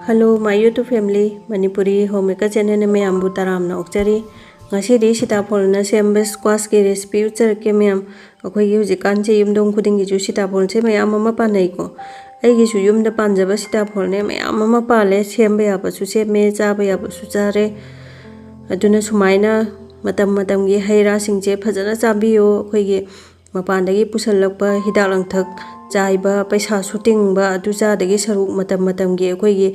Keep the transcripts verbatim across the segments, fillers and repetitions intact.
Hello, my YouTube family, Manipuri Homemaker channelꯅ ꯃꯌꯥꯝꯕꯨ ꯇꯔꯥꯝꯅ ꯑꯣꯛꯆꯔꯤ꯫ ꯉꯁꯤꯗꯤ ꯁꯤꯇꯥꯐꯣꯜꯅ ꯁꯦꯝꯕ squashꯀꯤ recipe ꯎꯠꯆꯔꯛꯀꯦ ꯃꯌꯥꯝ꯫ ꯑꯩꯈꯣꯏꯒꯤ ꯍꯧꯖꯤꯛꯀꯥꯟꯁꯦ ꯌꯨꯝꯊꯣꯡ ꯈꯨꯗꯤꯡꯒꯤꯁꯨ ꯁꯤꯇꯥꯐꯣꯜꯁꯦ ꯃꯌꯥꯝ ꯑꯃ ꯄꯥꯟꯅꯩꯀꯣ꯫ ꯑꯩꯒꯤꯁꯨ ꯌꯨꯝꯗ ꯄꯥꯟꯖꯕ ꯁꯤꯇꯥꯐꯣꯜꯅꯦ ꯃꯌꯥꯝ ꯑꯃ ꯄꯥꯜꯂꯦ, ꯁꯦꯝꯕ ꯌꯥꯕꯁꯨ ꯁꯦꯝꯃꯦ, ꯆꯥꯕ ꯌꯥꯕꯁꯨ ꯆꯥꯔꯦ꯫ ꯑꯗꯨꯅ ꯁꯨꯃꯥꯏꯅ ꯃꯇꯝ ꯃꯇꯝꯒꯤ ꯍꯩ ꯔꯥꯁꯤꯡꯁꯦ ꯐꯖꯅ ꯆꯥꯕꯤꯌꯨ꯫ ꯑꯩꯈꯣꯏꯒꯤ ꯃꯄꯥꯟꯗꯒꯤ ꯄꯨꯁꯜꯂꯛꯄ ꯍꯤꯗꯥꯛ ꯂꯥꯡꯊꯛ ꯆꯥꯏꯕ, ꯄꯩꯁꯥꯁꯨ ꯇꯤꯡꯕ, ꯑꯗꯨ ꯆꯥꯗꯒꯤ ꯁꯔꯨꯛ ꯃꯇꯝ ꯃꯇꯝꯒꯤ ꯑꯩꯈꯣꯏꯒꯤ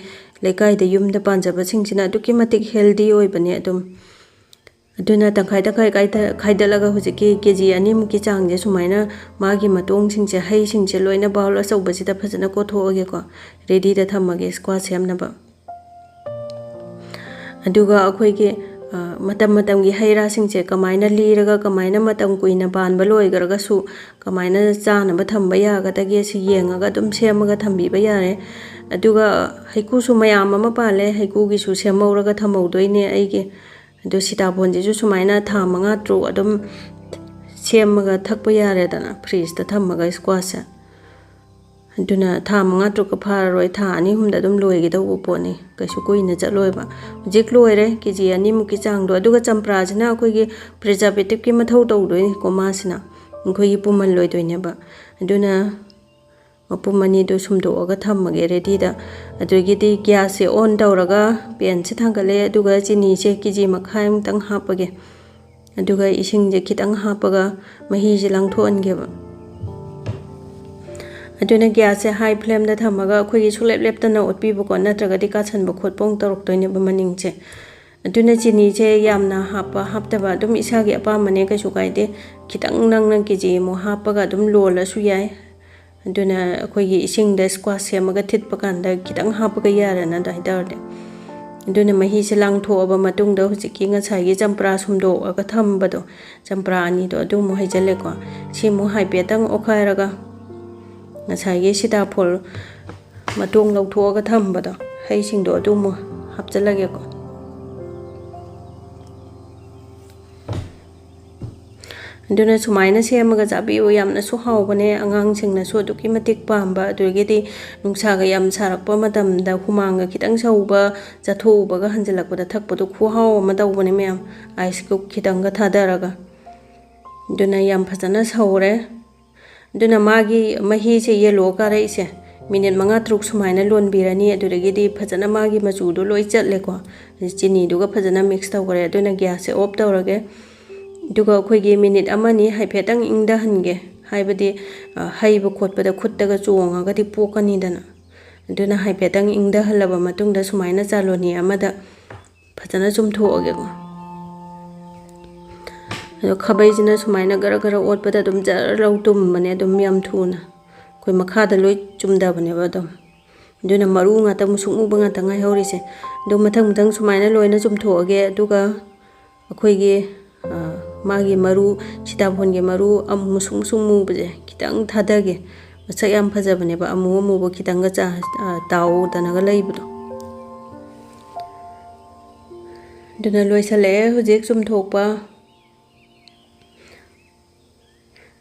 ꯂꯩꯀꯥꯏꯗ ꯌꯨꯝꯗ ꯄꯥꯟꯖꯕꯁꯤꯡꯁꯤꯅ ꯑꯗꯨꯛꯀꯤ ꯃꯇꯤꯛ healthy ꯑꯣꯏꯕꯅꯦ꯫ ꯑꯗꯨꯝ ꯑꯗꯨꯅ ꯇꯪꯈꯥꯏ ꯇꯪꯈꯥꯏ ꯀꯥꯏꯊ-, ꯈꯥꯏꯗꯠꯂꯒ ꯍꯧꯖꯤꯛꯀꯤ ꯀꯦ ꯖꯤ ꯑꯅꯤꯃꯨꯛꯀꯤ ꯆꯥꯡꯁꯦ ꯁꯨꯃꯥꯏꯅ ꯃꯥꯒꯤ ꯃꯇꯣꯡꯁꯤꯡꯁꯦ, ꯍꯩꯁꯤꯡꯁꯦ ꯂꯣꯏꯅ bowl ꯑꯆꯧꯕꯁꯤꯗ ꯐꯖꯅ ꯀꯣꯠꯊꯣꯛꯑꯒꯦꯀꯣ꯫ Readyꯗ ꯊꯝꯃꯒꯦ squash ꯁꯦꯝꯅꯕ꯫ ꯑꯗꯨꯒ ꯑꯩꯈꯣꯏꯒꯤ, ꯑ, ꯃꯇꯝ ꯃꯇꯝꯒꯤ ꯍꯩ ꯔꯥꯁꯤꯡꯁꯦ ꯀꯃꯥꯏꯅ ꯂꯤꯔꯒ ꯀꯃꯥꯏꯅ ꯃꯇꯝ ꯀꯨꯏꯅ ꯄꯥꯟꯕ ꯂꯣꯏꯈ꯭ꯔꯒꯁꯨ ꯀꯃꯥꯏꯅ ꯆꯥꯅꯕ ꯊꯝꯕ ꯌꯥꯒꯗꯒꯦ ꯁꯤ ꯌꯦꯡꯉꯒ ꯑꯗꯨꯝ ꯁꯦꯝꯃꯒ ꯊꯝꯕꯤꯕ ꯌꯥꯔꯦ꯫ ꯑꯗꯨꯒ ꯍꯩꯀꯨꯁꯨ ꯃꯌꯥꯝ ꯑꯃ ꯄꯥꯜꯂꯦ, ꯍꯩꯀꯨꯒꯤꯁꯨ ꯁꯦꯝꯍꯧꯔꯒ ꯊꯝꯍꯧꯗꯣꯏꯅꯦ ꯑꯩꯒꯤ꯫ ꯑꯗꯨ ꯁꯤꯇꯥꯕꯣꯟꯁꯤꯁꯨ ꯁꯨꯃꯥꯏꯅ ꯊꯥ ꯃꯉꯥ ꯇꯔꯨꯛ ꯑꯗꯨꯝ ꯁꯦꯝꯃꯒ ꯊꯛꯄ ꯌꯥꯔꯦꯗꯅ, fridgeꯇ ꯊꯝꯃꯒ squashꯁꯦ꯫ ꯑꯗꯨꯅ ꯊꯥ ꯃꯉꯥ ꯇꯔꯨꯛꯀ ꯐꯥꯔꯔꯣꯏ, ꯊꯥ ꯑꯅꯤ ꯑꯍꯨꯝꯗ ꯑꯗꯨꯝ ꯂꯣꯏꯒꯗꯧꯕ ꯄꯣꯠꯅꯤ, ꯀꯩꯁꯨ ꯀꯨꯏꯅ ꯆꯠꯂꯣꯏꯕ꯫ ꯍꯧꯖꯤꯛ ꯂꯣꯏꯔꯦ, ꯀꯦ ꯖꯤ ꯑꯅꯤꯃꯨꯛꯀꯤ ꯆꯥꯡꯗꯣ꯫ ꯑꯗꯨꯒ ꯆꯝꯄ꯭ꯔꯥꯁꯤꯅ ꯑꯩꯈꯣꯏꯒꯤ preservativeꯀꯤ ꯃꯊꯧ ꯇꯧꯗꯣꯏꯅꯤꯀꯣ, ꯃꯥꯁꯤꯅ ꯑꯩꯈꯣꯏꯒꯤ ꯄꯨꯝꯍꯜꯂꯣꯏꯗꯣꯏꯅꯦꯕ꯫ ꯑꯗꯨꯅ ꯃꯄꯨꯝ ꯑꯅꯤꯗꯨ ꯁꯨꯝꯗꯣꯛꯑꯒ ꯊꯝꯃꯒꯦ readyꯗ꯫ ꯑꯗꯨꯗꯒꯤꯗꯤ gasꯁꯦ on ꯇꯧꯔꯒ panꯁꯦ ꯊꯥꯡꯒꯠꯂꯦ, ꯑꯗꯨꯒ ꯆꯤꯅꯤꯁꯦ ꯀꯦ ꯖꯤ ꯃꯈꯥꯏꯃꯨꯛꯇꯪ ꯍꯥꯞꯄꯒꯦ꯫ ꯑꯗꯨꯒ ꯏꯁꯤꯡꯁꯦ ꯈꯤꯇꯪ ꯍꯥꯞꯄꯒ ꯃꯍꯤꯁꯦ ꯂꯥꯡꯊꯣꯛꯍꯟꯒꯦꯕ꯫ ꯑꯗꯨꯅ gasꯁꯦ high flameꯗ ꯊꯝꯃꯒ ꯑꯩꯈꯣꯏꯒꯤ ꯁꯨꯡꯂꯦꯞ ꯂꯦꯞꯇꯅ ꯑꯣꯠꯄꯤꯕꯀꯣ, ꯅꯠꯇ꯭ꯔꯒꯗꯤ ꯀꯥꯁꯟꯕ ꯈꯣꯠꯄ ꯑꯃꯨꯛ ꯇꯧꯔꯛꯇꯣꯏꯅꯦꯕ ꯃꯅꯤꯡꯁꯦ꯫ ꯑꯗꯨꯅ ꯆꯤꯅꯤꯁꯦ ꯌꯥꯝꯅ ꯍꯥꯞꯄ ꯍꯥꯞꯇꯕ ꯑꯗꯨꯝ ꯏꯁꯥꯒꯤ ꯑꯄꯥꯝꯕꯅꯦ, ꯀꯩꯁꯨ ꯀꯥꯏꯗꯦ꯫ ꯈꯤꯇꯪ ꯅꯪꯅ ꯀꯦ ꯖꯤ ꯑꯃꯨꯛ ꯍꯥꯞꯄꯒ ꯑꯗꯨꯝ ꯂꯣꯜꯂꯁꯨ ꯌꯥꯏ꯫ ꯑꯗꯨꯅ ꯑꯩꯈꯣꯏꯒꯤ ꯏꯁꯤꯡꯗ squash ꯁꯦꯝꯃꯒ ꯊꯤꯠꯄ ꯀꯥꯟꯗ ꯈꯤꯇꯪ ꯍꯥꯞꯄꯒ ꯌꯥꯔꯦꯅ, ꯑꯗꯨ ꯍꯥꯏꯇꯥꯔꯗꯤ꯫ ꯑꯗꯨꯅ ꯃꯍꯤꯁꯦ ꯂꯥꯡꯊꯣꯛꯑꯕ ꯃꯇꯨꯡꯗ ꯍꯧꯖꯤꯛꯀꯤ ꯉꯁꯥꯏꯒꯤ ꯆꯝꯄ꯭ꯔꯥ ꯁꯨꯝꯗꯣꯛꯑꯒ ꯊꯝꯕꯗꯣ, ꯆꯝꯄ꯭ꯔꯥ ꯑꯅꯤꯗꯣ ꯑꯗꯨ ꯑꯃꯨꯛ ꯍꯩꯖꯤꯜꯂꯦꯀꯣ꯫ ꯁꯤ ꯑꯃꯨꯛ ꯍꯥꯏꯐꯦꯠꯇꯪ ꯑꯣꯠꯈꯥꯏꯔꯒ ꯉꯁꯥꯏꯒꯤ ꯁꯤꯇꯥꯐꯣꯜ ꯃꯇꯣꯡ ꯂꯧꯊꯣꯛꯑꯒ ꯊꯝꯕꯗꯣ, ꯍꯩꯁꯤꯡꯗꯣ ꯑꯗꯨ ꯑꯃꯨꯛ ꯍꯥꯞꯆꯤꯜꯂꯒꯦꯀꯣ꯫ ꯑꯗꯨꯅ ꯁꯨꯃꯥꯏꯅ ꯁꯦꯝꯃꯒ ꯆꯥꯕꯤꯌꯨ, ꯌꯥꯝꯅꯁꯨ ꯍꯥꯎꯕꯅꯦ, ꯑꯉꯥꯡꯁꯤꯡꯅꯁꯨ ꯑꯗꯨꯛꯀꯤ ꯃꯇꯤꯛ ꯄꯥꯝꯕ꯫ ꯑꯗꯨꯗꯒꯤꯗꯤ ꯅꯨꯡꯁꯥꯒ ꯌꯥꯝ ꯁꯥꯔꯛꯄ ꯃꯇꯝꯗ ꯍꯨꯃꯥꯡꯒ ꯈꯤꯇꯪ ꯁꯧꯕ, ꯆꯠꯊꯣꯛꯎꯕꯒ ꯍꯟꯖꯤꯜꯂꯛꯄꯗ ꯊꯛꯄꯗꯣ ꯈꯨꯍꯥꯎ ꯑꯃ ꯇꯧꯕꯅꯦ ꯃꯌꯥꯝ, ice cube ꯈꯤꯇꯪꯒ ꯊꯥꯗꯔꯒ꯫ ꯑꯗꯨꯅ ꯌꯥꯝ ꯐꯖꯅ ꯁꯧꯔꯦ꯫ ꯑꯗꯨꯅ ꯃꯥꯒꯤ ꯃꯍꯤꯁꯦ yellow ꯀꯥꯔꯛꯏꯁꯦ ꯃꯤꯅꯤꯠ ꯃꯉꯥ ꯇꯔꯨꯛ ꯁꯨꯃꯥꯏꯅ ꯂꯣꯟꯕꯤꯔꯅꯤ꯫ ꯑꯗꯨꯗꯒꯤꯗꯤ ꯐꯖꯅ ꯃꯥꯒꯤ ꯃꯆꯨꯗꯣ ꯂꯣꯏ ꯆꯠꯂꯦꯀꯣ꯫ ꯆꯤꯅꯤꯗꯨꯒ ꯐꯖꯅ mix ꯇꯧꯈ꯭ꯔꯦ꯫ ꯑꯗꯨꯅ gas ꯁꯦ off ꯇꯧꯔꯒꯦ꯫ ꯑꯗꯨꯒ ꯑꯩꯈꯣꯏꯒꯤ ꯃꯤꯅꯤꯠ ꯑꯃꯅꯤ ꯍꯥꯏꯐꯦꯠꯇꯪ ꯏꯪꯊꯍꯟꯒꯦ꯫ ꯍꯥꯏꯕꯗꯤ, ꯑ, ꯍꯩꯕ ꯈꯣꯠꯄꯗ ꯈꯨꯠꯇꯒ ꯆꯣꯡꯉꯒꯗꯤ ꯄꯣꯛꯀꯅꯤꯗꯅ꯫ ꯑꯗꯨꯅ ꯍꯥꯏꯐꯦꯠꯇꯪ ꯏꯪꯊꯍꯜꯂꯕ ꯃꯇꯨꯡꯗ ꯁꯨꯃꯥꯏꯅ ꯆꯥꯂꯣꯅꯤ ꯑꯃꯗ ꯐꯖꯅ ꯆꯨꯝꯊꯣꯛꯑꯒꯦꯀꯣ꯫ ꯑꯗꯣ ꯈꯥꯕꯩꯁꯤꯅ ꯁꯨꯃꯥꯏꯅ ꯒꯔ ꯒꯔ ꯑꯣꯠꯄꯗ ꯑꯗꯨꯝ ꯖꯔ ꯂꯥꯎ ꯇꯨꯝꯕꯅꯦ, ꯑꯗꯨꯝ ꯌꯥꯝ ꯊꯨꯅ꯫ ꯑꯩꯈꯣꯏ ꯃꯈꯥꯗ ꯂꯣꯏ ꯆꯨꯝꯗꯕꯅꯦꯕ ꯑꯗꯨꯝ꯫ ꯑꯗꯨꯅ ꯃꯔꯨ ꯉꯥꯛꯇ, ꯃꯨꯁꯨꯛ ꯃꯨꯕ ꯉꯥꯛꯇ ꯉꯥꯏꯍꯧꯔꯤꯁꯦ꯫ ꯑꯗꯨ ꯃꯊꯪ ꯃꯊꯪ ꯁꯨꯃꯥꯏꯅ ꯂꯣꯏꯅ ꯆꯨꯝꯊꯣꯛꯑꯒꯦ꯫ ꯑꯗꯨꯒ ꯑꯩꯈꯣꯏꯒꯤ, ꯑ, ꯃꯥꯒꯤ ꯃꯔꯨ, ꯁꯤꯇꯥꯕꯣꯟꯒꯤ ꯃꯔꯨ ꯑꯃ ꯃꯨꯁꯨꯛ ꯃꯨꯁꯨꯛ ꯃꯨꯕꯁꯦ ꯈꯤꯇꯪ ꯊꯥꯗꯒꯦ꯫ ꯃꯁꯛ ꯌꯥꯝ ꯐꯖꯕꯅꯦꯕ, ꯑꯃꯨ ꯑꯃꯨꯕ ꯈꯤꯇꯪꯒ ꯆꯥ-, ꯑ, ꯇꯥꯎꯗꯅꯒ ꯂꯩꯕꯗꯣ꯫ ꯑꯗꯨꯅ ꯂꯣꯏꯁꯤꯜꯂꯛꯑꯦ ꯍꯧꯖꯤꯛ ꯆꯨꯝꯊꯣꯛꯄ꯫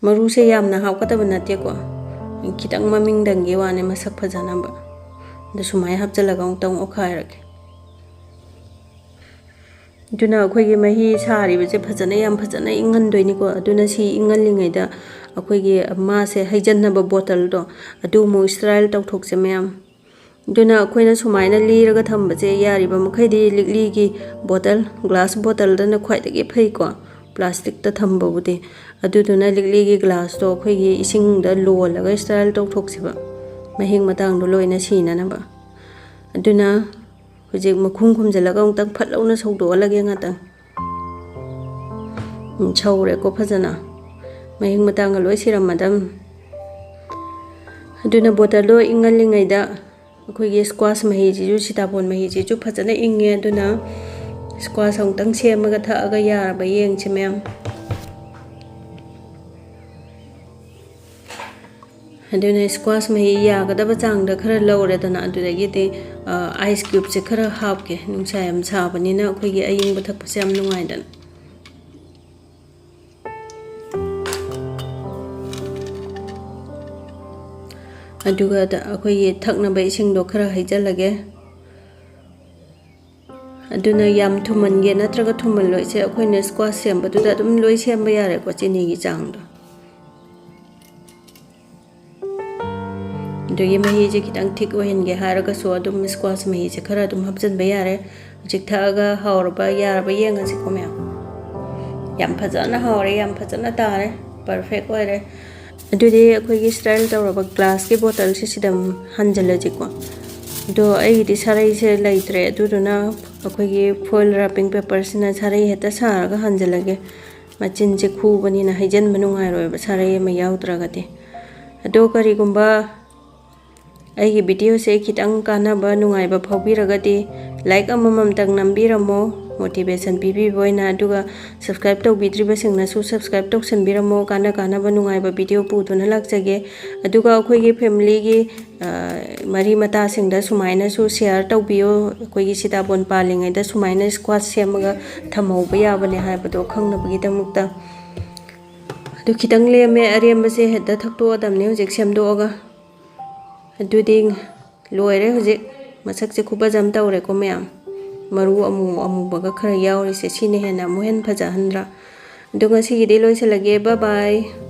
ꯃꯔꯨꯁꯦ ꯌꯥꯝꯅ ꯍꯥꯞꯀꯗꯕ ꯅꯠꯇꯦꯀꯣ, ꯈꯤꯇꯪ ꯃꯃꯤꯡꯗꯪꯒꯤ ꯋꯥꯅꯦ, ꯃꯁꯛ ꯐꯖꯅꯕ꯫ ꯑꯗꯨ ꯁꯨꯃꯥꯏꯅ ꯍꯥꯞꯆꯤꯜꯂꯒ ꯑꯃꯨꯛꯇꯪ ꯑꯣꯠꯈꯥꯏꯔꯒꯦ꯫ ꯑꯗꯨꯅ ꯑꯩꯈꯣꯏꯒꯤ ꯃꯍꯤ ꯁꯥꯔꯤꯕꯁꯦ ꯐꯖꯅ, ꯌꯥꯝ ꯐꯖꯅ ꯏꯪꯍꯟꯗꯣꯏꯅꯤꯀꯣ꯫ ꯑꯗꯨꯅ ꯁꯤ ꯏꯪꯍꯜꯂꯤꯉꯩꯗ ꯑꯩꯈꯣꯏꯒꯤ ꯃꯥꯁꯦ ꯍꯩꯖꯤꯟꯅꯕ ꯕꯣꯇꯜꯗꯣ ꯑꯗꯨ ꯑꯃꯨꯛ sterile ꯇꯧꯊꯣꯛꯁꯦ ꯃꯌꯥꯝ꯫ ꯑꯗꯨꯅ ꯑꯩꯈꯣꯏꯅ ꯁꯨꯃꯥꯏꯅ ꯂꯤꯔꯒ ꯊꯝꯕꯁꯦ ꯌꯥꯔꯤꯕ ꯃꯈꯩꯗꯤ ꯂꯤꯛꯂꯤꯒꯤ ꯕꯣꯇꯜ, glass ꯕꯣꯇꯜꯗꯅ ꯈ꯭ꯋꯥꯏꯗꯒꯤ ꯐꯩꯀꯣ, plastic ꯇ ꯊꯝꯕꯕꯨꯗꯤ꯫ ꯑꯗꯨꯗꯨꯅ ꯂꯤꯛꯂꯤꯒꯤ glass ꯇꯣ ꯑꯩꯈꯣꯏꯒꯤ ꯏꯁꯤꯡꯗ ꯂꯣꯜꯂꯒ sterile ꯇꯧꯊꯣꯛꯁꯦꯕ, ꯃꯍꯤꯛ ꯃꯇꯥꯡꯗꯣ ꯂꯣꯏꯅ ꯁꯤꯅꯅꯕ꯫ ꯑꯗꯨꯅ ꯍꯧꯖꯤꯛ ꯃꯈꯨꯝ ꯈꯨꯝꯖꯤꯜꯂꯒ ꯑꯃꯨꯛꯇꯪ ꯐꯠ ꯂꯥꯎꯅ ꯁꯧꯗꯣꯛꯍꯜꯂꯒꯦ ꯉꯥꯛꯇꯪ꯫ ꯎꯝ, ꯁꯧꯔꯦꯀꯣ ꯐꯖꯅ, ꯃꯍꯤꯛ ꯃꯇꯥꯡꯒ ꯂꯣꯏ ꯁꯤꯔꯝꯃꯗꯝ꯫ ꯑꯗꯨꯅ ꯕꯣꯇꯜꯗꯣ ꯏꯪꯍꯜꯂꯤꯉꯩꯗ ꯑꯩꯈꯣꯏꯒꯤ squash ꯃꯍꯤꯁꯤꯁꯨ, ꯁꯤꯇꯥꯕꯣꯟ ꯃꯍꯤꯁꯤꯁꯨ ꯐꯖꯅ ꯏꯪꯉꯦ꯫ ꯑꯗꯨꯅ squash ꯑꯃꯨꯛꯇꯪ ꯁꯦꯝꯃꯒ ꯊꯛꯑꯒ ꯌꯥꯔꯕ ꯌꯦꯡꯁꯤ ꯃꯌꯥꯝ꯫ ꯑꯗꯨꯅ squash ꯃꯍꯤ ꯌꯥꯒꯗꯕ ꯆꯥꯡꯗ ꯈꯔ ꯂꯧꯔꯦꯗꯅ, ꯑꯗꯨꯗꯒꯤꯗꯤ, ꯑ, ice cube ꯁꯦ ꯈꯔ ꯍꯥꯞꯀꯦ꯫ ꯅꯨꯡꯁꯥ ꯌꯥꯝ ꯁꯥꯕꯅꯤꯅ ꯑꯩꯈꯣꯏꯒꯤ ꯑꯌꯤꯡꯕ ꯊꯛꯄꯁꯦ ꯌꯥꯝ ꯅꯨꯡꯉꯥꯏꯗꯅ꯫ ꯑꯗꯨꯒ ꯗ-, ꯑꯩꯈꯣꯏꯒꯤ ꯊꯛꯅꯕ ꯏꯁꯤꯡꯗꯣ ꯈꯔ ꯍꯩꯖꯤꯜꯂꯒꯦ꯫ ꯑꯗꯨꯅ ꯌꯥꯝ ꯊꯨꯝꯍꯟꯒꯦ ꯅꯠꯇ꯭ꯔꯒ ꯊꯨꯝꯍꯜꯂꯣꯏꯁꯦ ꯑꯩꯈꯣꯏꯅ squash ꯁꯦꯝꯕꯗꯨꯗ ꯑꯗꯨꯝ ꯂꯣꯏ ꯁꯦꯝꯕ ꯌꯥꯔꯦꯀꯣ, ꯆꯤꯅꯤꯒꯤ ꯆꯥꯡꯗꯣ꯫ ꯑꯗꯨꯒꯤ ꯃꯍꯤꯁꯦ ꯈꯤꯇꯪ ꯊꯤꯛ ꯑꯣꯏꯍꯟꯒꯦ ꯍꯥꯏꯔꯒꯁꯨ ꯑꯗꯨꯝ squash ꯃꯍꯤꯁꯦ ꯈꯔ ꯑꯗꯨꯝ ꯍꯥꯞꯆꯤꯟꯕ ꯌꯥꯔꯦ꯫ ꯍꯧꯖꯤꯛ ꯊꯛꯑꯒ ꯍꯥꯎꯔꯕ ꯌꯥꯔꯕ ꯌꯦꯡꯉꯁꯤꯀꯣ ꯃꯌꯥꯝ꯫ ꯌꯥꯝ ꯐꯖꯅ ꯍꯥꯎꯔꯦ, ꯌꯥꯝ ꯐꯖꯅ ꯇꯥꯔꯦ, perfect ꯑꯣꯏꯔꯦ꯫ ꯑꯗꯨꯗꯤ ꯑꯩꯈꯣꯏꯒꯤ sterile ꯇꯧꯔꯕ glassꯀꯤ bottleꯁꯦ ꯁꯤꯗ ꯍꯥꯟꯖꯤꯜꯂꯁꯤꯀꯣ꯫ ꯑꯗꯣ ꯑꯩꯒꯤꯗꯤ ꯁꯥꯔꯩꯁꯦ ꯂꯩꯇ꯭ꯔꯦ, ꯑꯗꯨꯗꯨꯅ ꯑꯩꯈꯣꯏꯒꯤ foil wrapping paperꯁꯤꯅ ꯁꯥꯔꯩ ꯍꯦꯛꯇ ꯁꯥꯔꯒ ꯍꯥꯟꯖꯤꯜꯂꯒꯦ꯫ ꯃꯆꯤꯟꯁꯦ ꯈꯨꯕꯅꯤꯅ ꯍꯩꯖꯤꯟꯕ ꯅꯨꯡꯉꯥꯏꯔꯣꯏꯕ ꯁꯥꯔꯩ ꯑꯃ ꯌꯥꯎꯗ꯭ꯔꯒꯗꯤ꯫ ꯑꯗꯣ ꯀꯔꯤꯒꯨꯝꯕ ꯑꯩꯒꯤ videoꯁꯦ ꯈꯤꯇꯪ ꯀꯥꯟꯅꯕ ꯅꯨꯡꯉꯥꯏꯕ ꯐꯥꯎꯕꯤꯔꯒꯗꯤ like ꯑꯃꯃꯝꯇꯪ ꯅꯝꯕꯤꯔꯝꯃꯣ, motivation ꯄꯤꯕꯤꯕ ꯑꯣꯏꯅ꯫ ꯑꯗꯨꯒ subscribe ꯇꯧꯕꯤꯗ꯭ꯔꯤꯕꯁꯤꯡꯅꯁꯨ subscribe ꯇꯧꯁꯟꯕꯤꯔꯝꯃꯣ, ꯀꯥꯟꯅ ꯀꯥꯟꯅꯕ ꯅꯨꯡꯉꯥꯏꯕ video ꯄꯨꯗꯨꯅ ꯂꯥꯛꯆꯒꯦ꯫ ꯑꯗꯨꯒ ꯑꯩꯈꯣꯏꯒꯤ familyꯒꯤ, ꯑ, ꯃꯔꯤ ꯃꯇꯥꯁꯤꯡꯗ ꯁꯨꯃꯥꯏꯅꯁꯨ share ꯇꯧꯕꯤꯌꯣ, ꯑꯩꯈꯣꯏꯒꯤ ꯁꯤꯇꯥꯕꯣꯟ ꯄꯥꯜꯂꯤꯉꯩꯗ ꯁꯨꯃꯥꯏꯅ squash ꯁꯦꯝꯃꯒ ꯊꯝꯍꯧꯕ ꯌꯥꯕꯅꯦ ꯍꯥꯏꯕꯗꯣ ꯈꯪꯅꯕꯒꯤꯗꯃꯛꯇ꯫ ꯑꯗꯨ ꯈꯤꯇꯪ ꯂꯦꯝꯃꯦ, ꯑꯔꯦꯝꯕꯁꯦ ꯍꯦꯛꯇ ꯊꯛꯇꯣꯛꯑꯗꯕꯅꯦ ꯍꯧꯖꯤꯛ ꯁꯦꯝꯗꯣꯛꯑꯒ꯫ ꯑꯗꯨꯗꯤ ꯂꯣꯏꯔꯦ ꯍꯧꯖꯤꯛ꯫ ꯃꯁꯛꯁꯦ ꯈꯨꯐꯖ ꯑꯃ ꯇꯧꯔꯦꯀꯣ ꯃꯌꯥꯝ꯫ ꯃꯔꯨ ꯑꯃꯨ ꯑꯃꯨꯕꯒ ꯈꯔ ꯌꯥꯎꯔꯤꯁꯦ, ꯁꯤꯅ ꯍꯦꯟꯅ ꯑꯃꯨꯛ ꯍꯦꯟꯅ ꯐꯖꯍꯟꯗ꯭ꯔꯥ? ꯑꯗꯣ ꯉꯁꯤꯒꯤꯗꯤ ꯂꯣꯏꯁꯤꯜꯂꯒꯦ꯫ Bye bye꯫